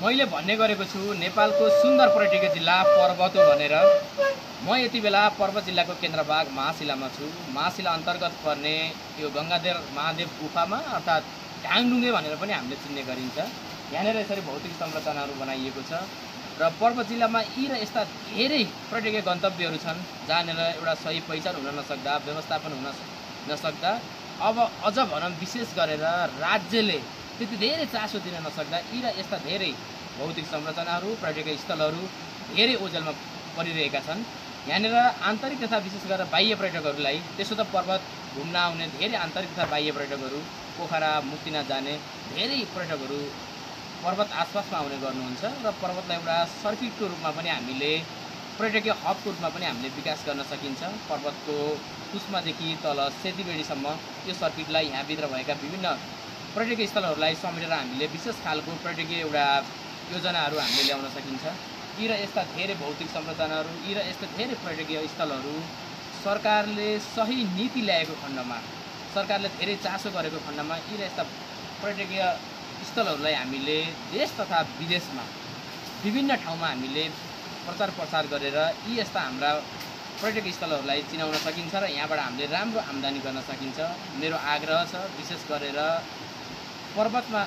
मैले भन्ने गरेको छु नेपालको सुन्दर पर्यटकीय जिल्ला पर्वत हो भनेर। म यति बेला पर्वत जिल्लाको केन्द्रभाग महाशिलामा छु। महाशिला अन्तर्गत पर्ने यो गङ्गाधर महादेव गुफामा अर्थात् ढाङढुङ्गे भनेर पनि हामीले चिन्ने गरिन्छ। यहाँनिर यसरी भौतिक संरचनाहरू बनाइएको छ र पर्वत जिल्लामा यी र यस्ता धेरै पर्यटकीय गन्तव्यहरू छन् जहाँनिर एउटा सही पहिचान हुन नसक्दा, व्यवस्थापन हुन नसक्दा, अब अझ भनौँ विशेष गरेर राज्यले त्यति धेरै चासो दिन नसक्दा यी र यस्ता धेरै भौतिक संरचनाहरू, पर्यटकीय स्थलहरू धेरै ओझेलमा परिरहेका छन्। यहाँनिर आन्तरिक तथा विशेष गरेर बाह्य पर्यटकहरूलाई, त्यसो त पर्वत घुम्न आउने धेरै आन्तरिक तथा बाह्य पर्यटकहरू, पोखरा मुक्तिनाथ जाने धेरै पर्यटकहरू पर्वत आसपासमा आउने गर्नुहुन्छ र पर्वतलाई एउटा सर्किटको रूपमा पनि हामीले, पर्यटकीय हबको रूपमा पनि हामीले विकास गर्न सकिन्छ। पर्वतको कुस्मादेखि तल सेतीबेडीसम्म यो सर्किटलाई यहाँभित्र भएका विभिन्न पर्यटकीय स्थलहरूलाई समेटेर हामीले विशेष खालको पर्यटकीय एउटा योजनाहरू हामीले ल्याउन सकिन्छ। यी र यस्ता धेरै भौतिक संरचनाहरू, यी र यस्ता धेरै पर्यटकीय स्थलहरू सरकारले सही नीति ल्याएको खण्डमा, सरकारले धेरै चासो गरेको खण्डमा यी र यस्ता पर्यटकीय स्थलहरूलाई हामीले देश तथा विदेशमा विभिन्न ठाउँमा हामीले प्रचार प्रसार गरेर यी यस्ता हाम्रा पर्यटकीय स्थलहरूलाई चिनाउन सकिन्छ र यहाँबाट हामीले राम्रो आम्दानी गर्न सकिन्छ। मेरो आग्रह छ विशेष गरेर पर्वतमा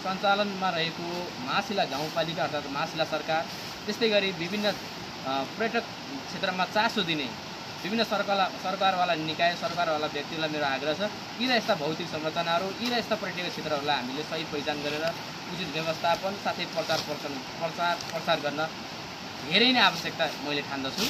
सञ्चालनमा रहेको महाशिला गाउँपालिका अर्थात् महाशिला सरकार, त्यस्तै गरी विभिन्न पर्यटक क्षेत्रमा चासो दिने विभिन्न सरकारवाला निकाय, सरकारवाला व्यक्तिहरूलाई मेरो आग्रह छ यी र यस्ता भौतिक संरचनाहरू, यी र यस्ता पर्यटकीय क्षेत्रहरूलाई हामीले सही पहिचान गरेर उचित व्यवस्थापन साथै प्रचार प्रसार गर्न धेरै नै आवश्यकता मैले ठान्दछु।